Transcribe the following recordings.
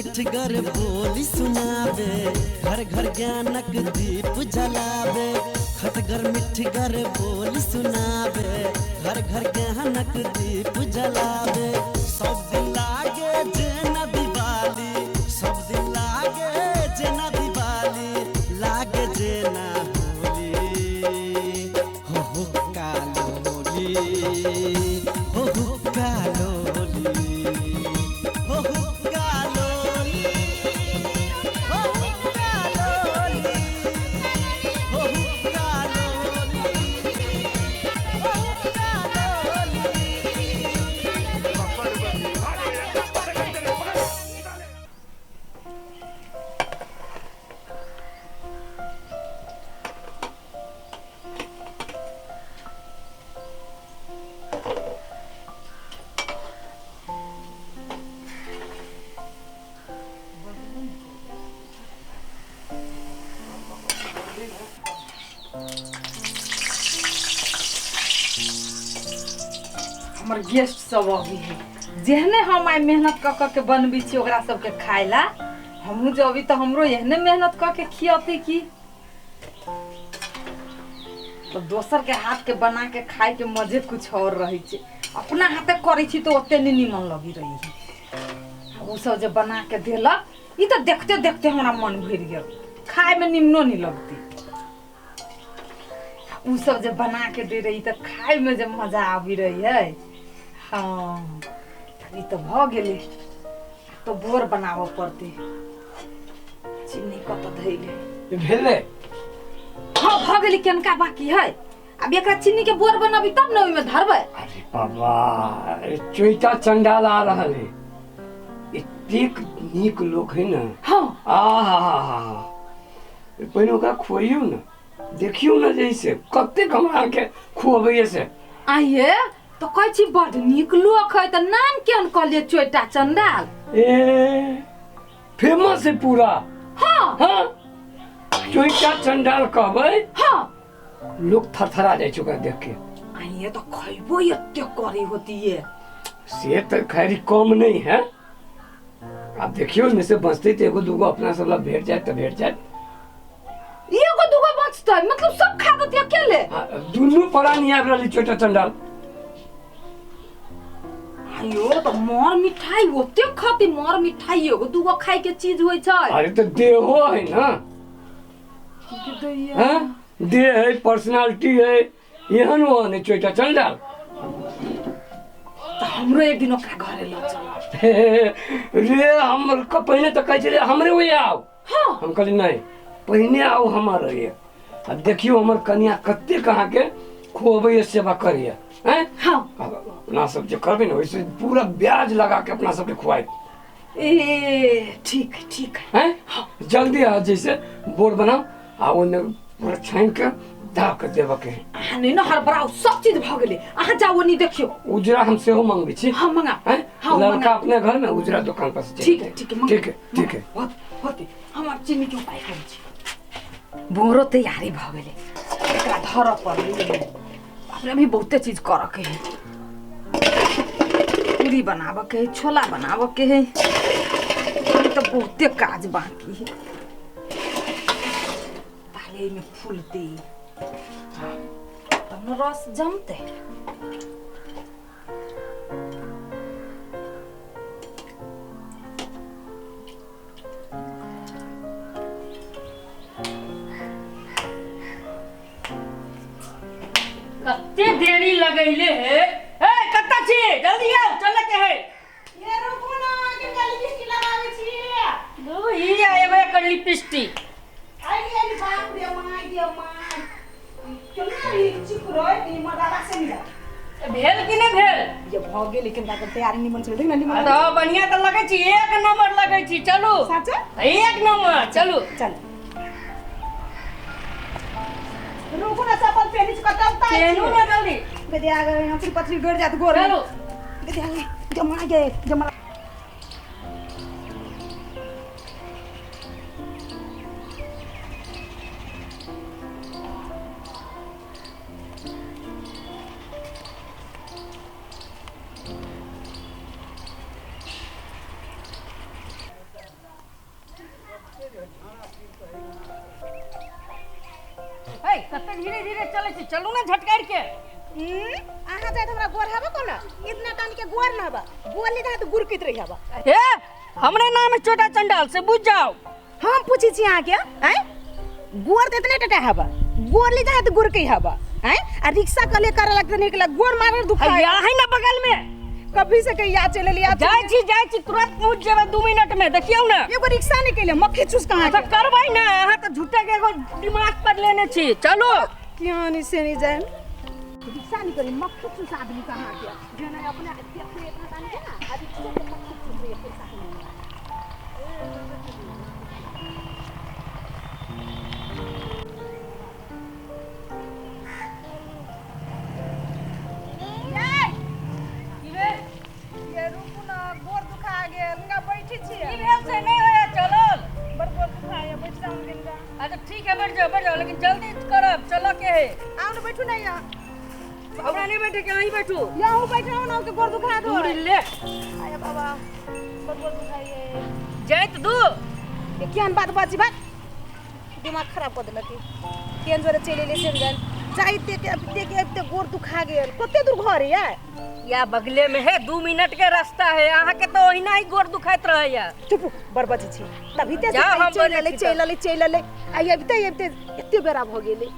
मिठगर बोली सुनाबे, घर घर ज्ञानक दीप जलाबे। खटगर मिठगर बोली सुनाबे, घर घर ज्ञानक दीप जलाबे। सब दिन लागे जेना दिवाली, सब दिन लागे जेना दिवाली, लागे जेना होली। हो हो कालोली, हो हो कालोली, हो हो कालोली, हो हो कालोली, हो हो कालोली, हो हो कालोली। हमर गेस्ट सब अभी है, जेहने हम आइ मेहनत कऽ कऽ के बनबै छी ओकरा सबके खाय ला, हमहूँ जे अभी तऽ हमरो एहने मेहनत कऽ के खियतै की। तऽ दोसर के हाथ के बना के खाय के मजे कुछ और रहै छै। अपना हाथे करै छी तऽ ओते नहि नीमन लगी रही है। ओ सब जे बना के देलक, ई तऽ देखते देखते हमरा मन भरि गेल, खाय में निमनो नहीं लगती। उ सब जे बना के दे रही तऽ खाय में जे मजा आबि रही है। हाँ, ई तऽ भऽ गेलै, तो बोर बनाबऽ पड़तै। चीनी कतऽ धैले भेलै? हाँ भऽ गेलै, केनका बाकी है। आब एकरा चीनी के बोर बनाबी तब ने ओहिमे धरबै। अरे बाबा, चोइटा चंडाल आ रहल है, एतेक नीक लोक है ने। हाँ। आ हा हा हा, पहिने ओकरा खुआइयौ ने, देखियौ ने जैसे कतेक हमरा अहाँके खुअबैये से। आइये तऽ कहै छी बड नीक लोक है, तऽ नाम केहन कहलियै चोइटा चंडाल? ए फेमस है पूरा। हाँ। हाँ, चोइटा चंडाल कहबै। हाँ। लोग थरथरा जाइ छै ओकरा देख के। आइये तऽ खैबो एते करी होती है। से तऽ खैर कम नहीं है। आब देखियौ ओहिमे से बचतै तऽ एगो दूगो अपना सब लग भेट जायत तऽ भेट जायत। एगो दूगो बचतै मतलब सब खा देतै अकेले? हाँ, दुनू प्राणी आबि रहल छोटा चंडाल। आइयो तऽ मर मिठाई ओते खती, मर मिठाई एगो दूगो खाय के चीज होइ छै। अरे तऽ देहो है ना। हाँ? देह है, पर्सनालिटी है, एहन ओहन है चोइटा चंडाल। तऽ हमरो एक दिन ओकरा घरे लऽ चल। रे हमर पहिने तऽ कहै छलै हमरे ओहि आउ। हाँ। हम कहली नहीं, पहिने आउ हमर ओहि। आ देखियौ हमर कनिया कतेक अहाँके खुअबैया सेवा करैया। हैं? हाँ। अपना सब जे करबै ने ओहिसँ पूरा ब्याज लगा के अपना सबके खुआएत। ए ठीक ठीक। हैं? जल्दी आ जैसे बोर बनाओ आ ओहिमे पूरा छानि के दऽ के देबऽ के है। अहाँ नहि ने हड़बड़ाउ, सब चीज भऽ गेलै, अहाँ जाउ ओनी देखियौ। उजरा हम सेहो मंगबै छी। हाँ मंगा। हैं? हाँ, लड़का मंगा। अपने घर में उजरा दुकान पर से चलि ठीक है, जेतै। ठीक है, मंगा। ठीक है, ठीक है। होत, होते। हम आब चीनी के उपाय करै छी। बोरो तैयारी भऽ गेलै, एकरा धरऽ पड़लै। बाप रे, अभी बहुते चीज करऽ के है। पूरी बनाबऽ के है, छोला बनाबऽ के है, अभी तऽ बहुते काज बाकी है। पहले एहिमे फूलतै तब ने रस जमतै। कते देरी लगैले है। ए कत्ता छी, जल्दी आओ, चले के है। ये रुकू ना, किनका लिपस्टिक लगाबै छी। दू ही आ एगो एकर लिपस्टिक। आइ आइ बाप रे my गे my, केना ई चिकरै ई मदारा से मिला। भेल कि नहि भेल? ये भ गेल, लेकिन ताकर तैयारी निमन से देख ना निमन। तऽ बढ़िया तऽ लगै छी, एक नंबर लगै छी। चलू। साचा? एक नंबर, चलू। चल। रुकू ना, चप्पल पहनी छी कतौ उतार। पहनू ना जल्दी। गदिया गए, यहाँ फिर पथरी गड़ जात गोर। चलू। गदिया गए, जमा गए, जमा। ए कते धीरे धीरे चलै छी, चलू ना झटकार के। अहाँ जाइत हमरा गोर हबा कोना इतना टान के गोर न हबा बोली दा तो गुरकित रही हबा। ए हमरे नाम है छोटा चंडाल से बुझ जाओ। हम पूछी छी अहाँ के हैं गोर त इतने टटा हबा गोर ले जाए तो गुरकी हबा हैं आ रिक्शा कले करे लगते निकला गोर मारल दुखा या है ना बगल में कभी से कहीं या चले लिया जाय छी तुरंत पहुंच जेबै 2 मिनट में। देखियौ ना एगो रिक्शा निकले मक्खी चूस कहाँ अच्छा करबै ना, अहाँ तो झूठे के एगो दिमाग पर लेने छी। चलो क्यों नहीं से नहीं जाए रिक्शा निकले मक्खी चूस आदमी कहाँ के जेना अपने देखले इतना तानी के ना आ रिक्शा के मक्खी चूस रे पैसा नहीं। ये रुकू ना गोर दुखा गेल इनका बैठी छी। की भेल से नहीं होया चलल बड़ गोर दुखा है बैठ जाऊं इनका। अच्छा ठीक है बैठ जाओ लेकिन जल्दी करब चलो के है। आओ ना बैठू ना यहाँ हमरा नहीं बैठे के वहीं बैठू। यहाँ बैठो ना के गोर दुखा दो। दूर ले आया बाबा बड़ गोर दुखाइए जाइत दू। ये केहन बात बाजी बात दिमाग खराब कर देलक केहन जोरे चलि एलै से जान जाइते के अबिते के अबिते गोर दुखा गेल। कते दूर घर है या बगले में है 2 मिनट के रास्ता है। अहाँ के तो ओहिना ही गोर दुखाइत रहैया। चुप बड़ बजै छी तभी ते चलि एलै चलि एलै चलि एलै आ अबिते अबिते एते बेरा भ गेलै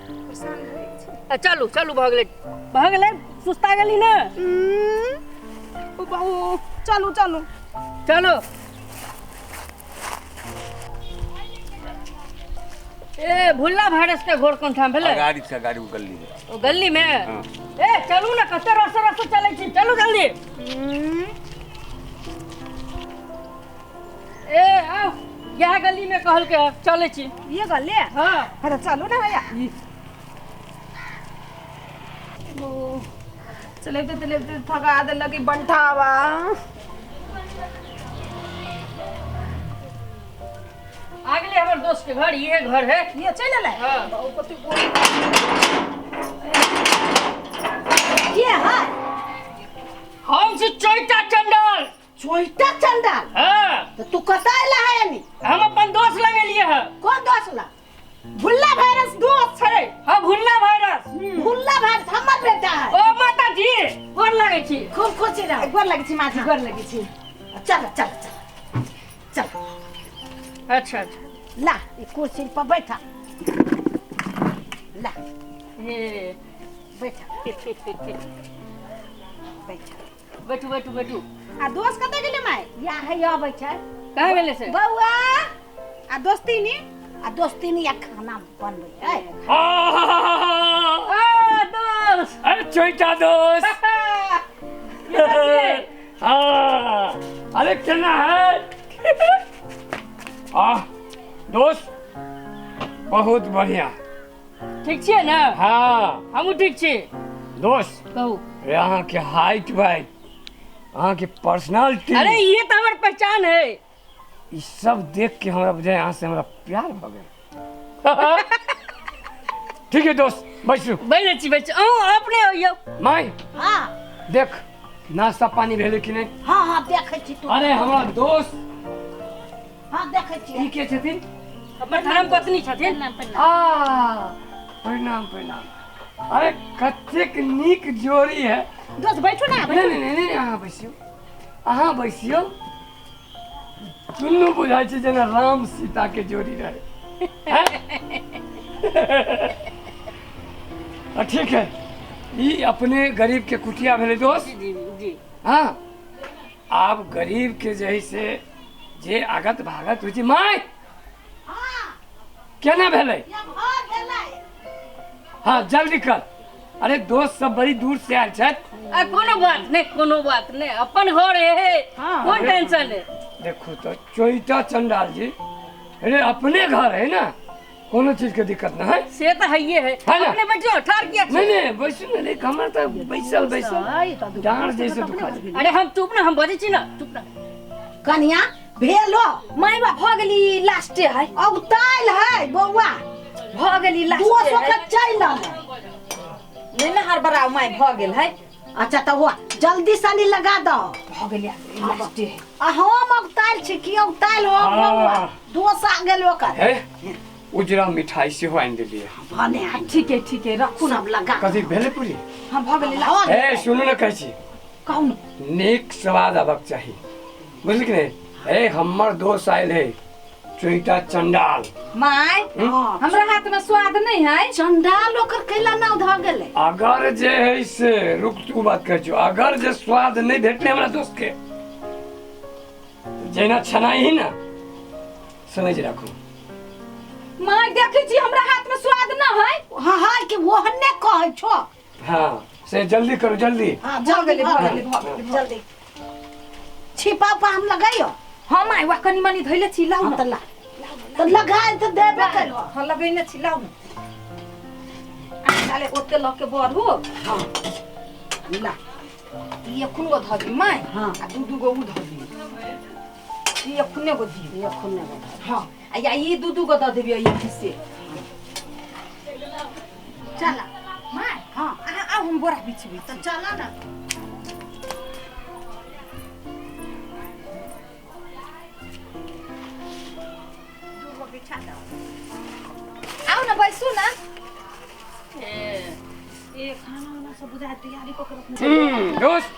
परेशान भऽ जाइ छी। चलू चलू भऽ गेलै भऽ गेलै सुस्ता गेली ना। ओ बाबू चलू चलू चलो। ए भुल्ला भाइरस के घोर कोन ठाम भेलै? गाड़ी से गाड़ी गली में। ओ गली में। ए चलू ना कते रस रस चलै छी चलू जल्दी। ए आओ यह गली में कहल के चलै छी। ये गली? हां अरे चलू ना भैया। ओ चलेते चलेते थका देलक ई बंठावा। आगले हमर दोस्त के घर ये घर है। ये चल ले। हां ये है हम से चोइटा चंडाल। चोइटा चंडाल? हां तो तू कत आइला है यानी? हम अपन दोस्त लगे लिए है। कौन दोस्त ला? भुल्ला वायरस दोस्त छै। हां भुल्ला वायरस। भुल्ला वायरस हमर बेटा है। ओ माता जी गोर लागे छी। खूब खुशी रह। गोर लागे छी माँ जी गोर लागे छी। चल चल चल चल। अच्छा अच्छा ला ई कुर्सी पर बैठा ला हे बैठा बैठा बैठू बैठू बैठू। आ दोस्त कतऽ गेलै माय? या है अबै छै। कहाँ गेलै से? बौआ आ दोस्ती नी? आ दोस्ती नी या खाना बनबै है। आ दोस्त अरे चोइटा दोस्त। हां अरे केना है? आ दोस्त बहुत बढ़िया। ठीक छियै ना? हाँ हमहूँ ठीक छी। दोस्त कहू अरे अहाँ के हाइट वाइट अहाँ के पर्सनालिटी अरे ये तो हमर पहचान है। ई सब देख के हमरा बुझाय अहाँ से हमरा प्यार भ गेल। ठीक है दोस्त बैसू। बैठे छी बैठ। अहूँ अपने होइयौ। माय हाँ देख नाश्ता पानी भेलै कि नहीं? हाँ हाँ देखै छी तू। अरे हमरा दोस्त हाँ देखै छी। ई के छथिन? हमर धर्म पत्नी छथिन। आ प्रणाम प्रणाम। अरे कतेक नीक जोड़ी है। दोस्त बैठू ना। नहीं नहीं नहीं अहाँ बैसियौ अहाँ बैसियौ। दुनू बुझाइ छै जेना राम सीता के जोड़ी रहे। ठीक है ई अपने गरीब के कुटिया भेलै दोस्त। जी जी हाँ आब गरीब के जे से जे आगत भागत होइ छै। माय केना भेलै? हाँ जल्दी कर। अरे दोस्त सब बड़ी दूर से आयल छथि। आ कोनो बात नहीं कोनो बात नहीं अपन घर है कोन टेंशन है। देखो तो चोइटा चंडाल जी अरे अपने घर है ना कोनो चीज के दिक्कत ना है। से तो है ये है अपने बैठो ठार किया। नहीं नहीं बैसू ना नहीं हमरा तो बैसल बैसल डांड जैसे दुखा जाए। अरे हम चुप ना हम बजै छी ना चुप ना। कनिया भेलो माय बा भ गेली लास्टे है। अब ताइल है बौआ भ गेली लास्टे। दोसो के चलि नहीं ना हड़बड़ाउ माय भ गेल है। अच्छा तो हुआ जल्दी सनी लगा दो। भ गेली लास्टे है। आ हम अब ताइल छी की अब ताइल हो बौआ दोस आ गेल ओकर है। उजरा मिठाई सेहो आनि देलियै। भने ठीक है ठीक है, रखू सब लगा। कथी भेलै पूरी? हाँ भऽ गेलै। लाओ ए सुनू ने, कहै छी कहू ने। नीक स्वाद आबक चाही, बुझल कि नहि? ए हमर दोस्त आयल है चोइटा चंडाल। My हमरा हाथ में स्वाद नहीं है। चंडाल ओकर कैला नाव धऽ गेलै। अगर जे है से रुक तू बात कहै छियौ, अगर जे स्वाद नहीं भेटलै हमरा दोस्त के, जेना छनाई ही ना समझ राखू। My देखै छी हमरा हाथ में स्वाद न है। हाँ हाँ कि ओहने कहै छो। हाँ से जल्दी करू जल्दी। हाँ भऽ गेलै भऽ गेलै भऽ गेलै जल्दी छिपा पा हम लगाइयो। हाँ my वाह कनी मनी धैले छी, लाउ न ला त लगाइ त देबे करो। हाँ लगैने छी, लाउ न। आ ओते लऽ के बढ़ू। हाँ ला ई एखन गो धऽ दी my. हाँ आ दू दू गो उ धऽ दी। ई एखने गो दी, एखने गो। हाँ आ या ई दू दू गो दऽ देबियै ई से। चल my. हाँ आ हम बोरा बिछबै त चल ना। दू गो बिछा दो। आओ ना बैसू ना। ए खाना वाना सब बुझा तैयारी कऽ के रखने। दोस्त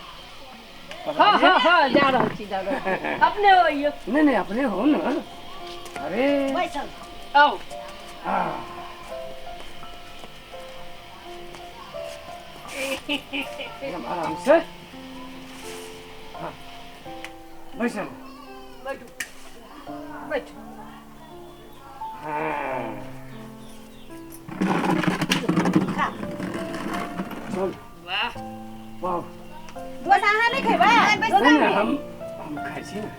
हाँ हाँ हाँ जा रहल छी जा रहल छी। अपने होइयो। नहीं नहीं अपने हो ना। अरे बैसल आओ। हाँ आराम से। हाँ बैसल बैठू बैठू। हाँ चल वाह वाह। दोस्त अहाँ नहीं खेबै? नहीं हम खाइ छी ना।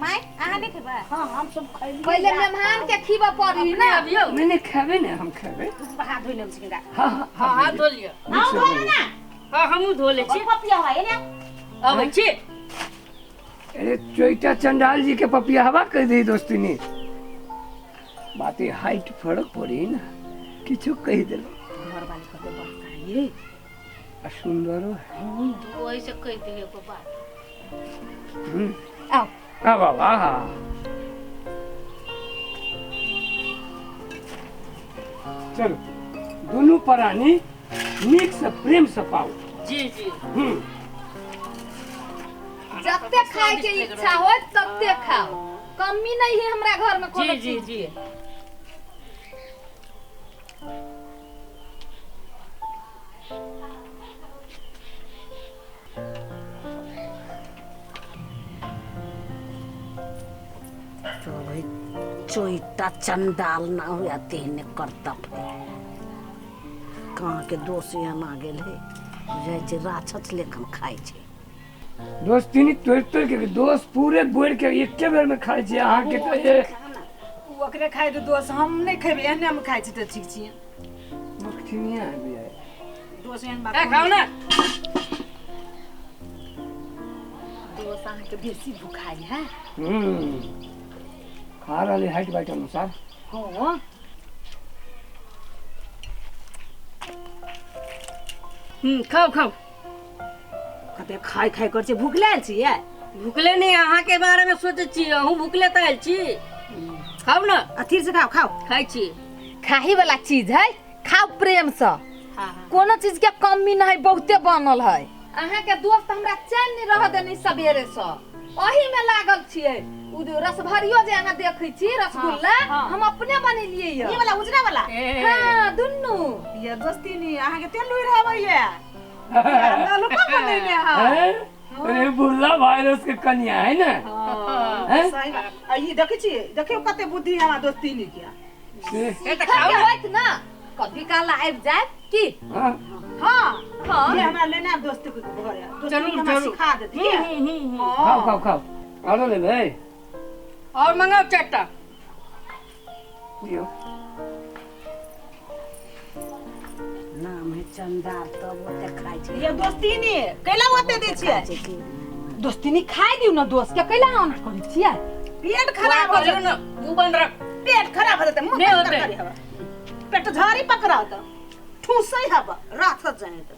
My अहाँ नहीं खेबै? हाँ हम सब खैलियै। पहिले मेहमान के खीबऽ पड़ी ना। अबियौ। नहीं नहीं खेबै ने, हम खेबै। हाथ धोइ लेब छी। हाँ हाँ हाँ हाथ धो लिअ। हाथ धो ना। हाँ हमहूँ धो लै छी। पपिया है ने अबै छी। अरे चोइटा चंडाल जी के पपिया हवा कह दी दोस्तिनी। बाते हाइट फर्क पड़ी ना, किछु कहि देलो। घर वाली कते बड़का ये आ सुंदरो है। ओहि से कहि दियौ को बात। आओ आ वाह वाह। चलो दोनों प्राणी नीक से प्रेम से पाओ। जी जी। जते खाए के इच्छा हो तते खाओ, कमी नहीं है हमरा घर में कोनो। जी जी जी। चोइटा चंडाल ना हुआ तेहने करतब है। कहाँ के दोष एहन आ गेल है, बुझाइ छै राक्षस लेखन खाइ छै। दोस्तिनी तोड़ तोड़ के दोस्त पूरे बोर के एके बेर में खाइ छै। अहाँ के तो ये ओकरे खाइ दे दोस्त, हम नहीं खेबै। एहने हम खाइ छी तऽ ठीक छी। मखनिया आबि जाय दोस्त एहन बात खाउ ना। दोस्त अहाँ के बेसी भुखाइ है। खा रहली हाइट वाइट अनुसार। हाँ खाओ खाओ। कते खाइ खाइ कर छी, भूखले आयल छियै? भूखले नहीं, अहाँ के बारे में सोचै छी। अहूँ भूखले तऽ आयल छी। खाउ ना। अथी से खाओ खाओ। खाइ छी। खाही वाला चीज है, खाओ प्रेम से। कोनो चीज के कमी नहीं, बहुते बनल है। अहाँ के दोस्त हमरा चैन नहीं रह देनी सवेरे से, ओही में लागल छियै। उ रसभरियो जे अहाँ देखै छी रसगुल्ला, हम अपने बनेलियै ये वाला उजरा वाला। हाँ दुन्नू। ये दोस्ती नी अहाँ के तेल लुइ रहबैया। हमरा लोक बनेने है। अरे बुल्ला वायरस के कन्या है ना। हां सही बात। आ ई देखै छी, देखियौ कते बुद्धि है हमरा दोस्ती नी के। ए त खाओ होत ना, कभी काल आबि जाय की। हां हां हां ये हमरा लेना दोस्ती के घरे। जरूर जरूर सिखा देती। खाओ खाओ खाओ। आरो लेबै और मंगाओ चारटा दियो। नाम है चंडाल तब ओते खाइ छै। ये दोस्ती नी कैला ओते दै छियै? दोस्ती नी खाइ दियौ ना दोस्त के, कैला अना करै छियै? पेट खराब हो जेतै ना, मुंह बंद रख। पेट खराब हो जेतै, मुंह बंद करी हवा। पेट झाड़ी पकड़ाओ त ठूसै हवा रात जाए त।